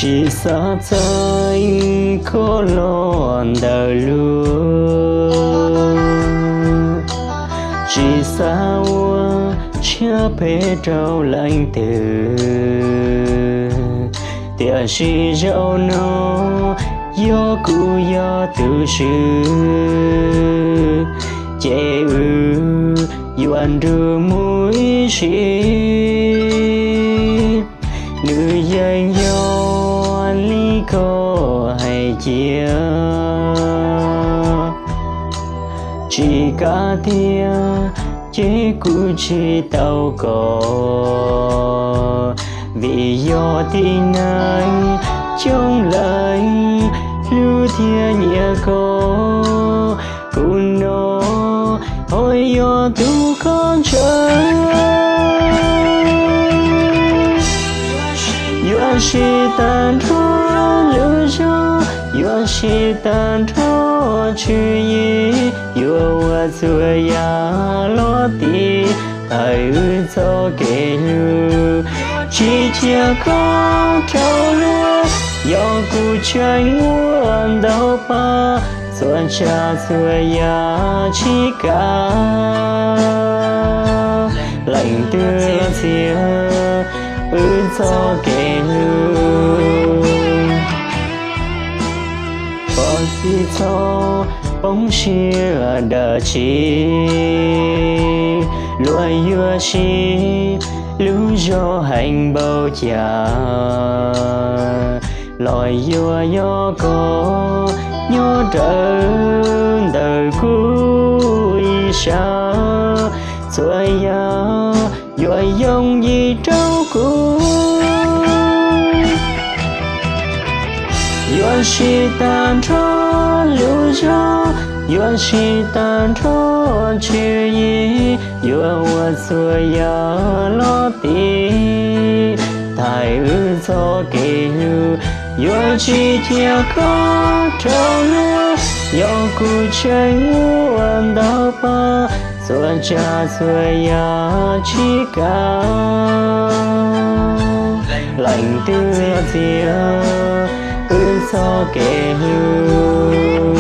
Tsis xav txais koj los ntawm luag, tsis xav ua tshiab phem rau leej twg, tiam sis zaum no yog kuv yog tus swb, ces wb yuav nrug mus ib sim. Nws yeej yog li koj hais cia, tsis kav tiag ces kuv tsis tau koj, vim yog tib neeg coob leej hlub thiab nyiam koj. Kuv no ho yog tus koj ntshaw, yuav siv tag nrho lub zog, yuav siv tag nrho tswv yim, yuav ua txhua yam los tiv thaiv wb txoj kev hlub. Tsis cia koj rov luag, yog kuv tseem ua ntau pab, txhua tsav txhua yam tsis kav, leej twg los txiav wb txoj kev hlub. Koj tsis txhob poob siab dab tsi, luag yuav siv lub zog heev npaum cas los yuav yog koj nyob rawv ntawm kuv ib sab. Txhua yam yuav yooj yim rau kuv, yuav siv tag nrho lub zog, yuav siv tag nrho tswv yim, yuav ua txhua yam los tiv thaiv wb txoj kev hlub. Yuav tsis cia koj rov luag, yog kuv tseem ua ntau pab, txhua tsav txhua yam tsis kav, leej twg los txiav wb txoj kev hlub.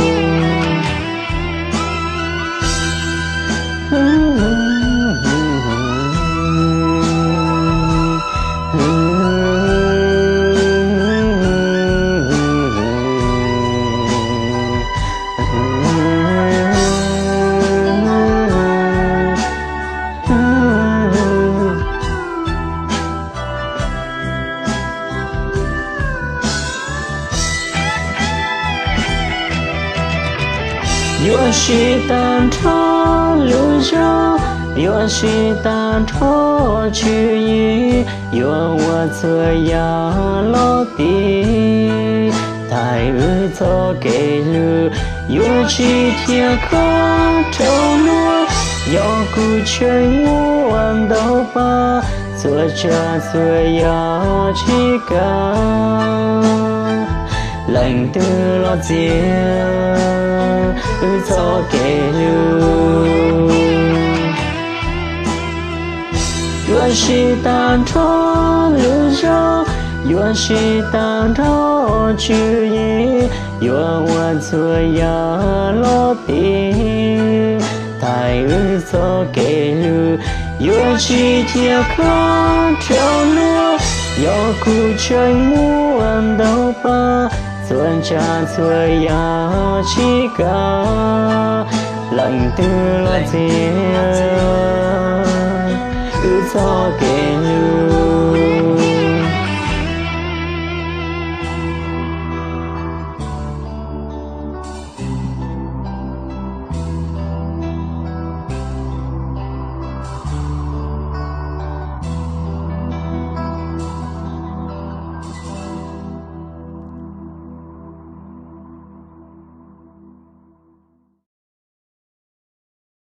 Yuav siv tag nrho lub zog, yuav siv tag nrho tswv yim, yuav ua txhua yam los tiv thaiv wb txoj kev hlub. Yuav tsis cia koj rov luag, yog kuv tseem ua ntau pab, txhua tsav txhua yam tsis kav, leej twg los txiav wb txoj kev hlub. Yuav siv tag nrho lub zog, yuav siv tag nrho tswv yim, yuav ua txhua yam los tiv thaiv wb txoj kev hlub. Yuav tsis cia koj rov luag, yog kuv tseem ua ntau pab, txhua tsav txhua yam tsis kav, leej twg los txiav wb txoj kev hlub.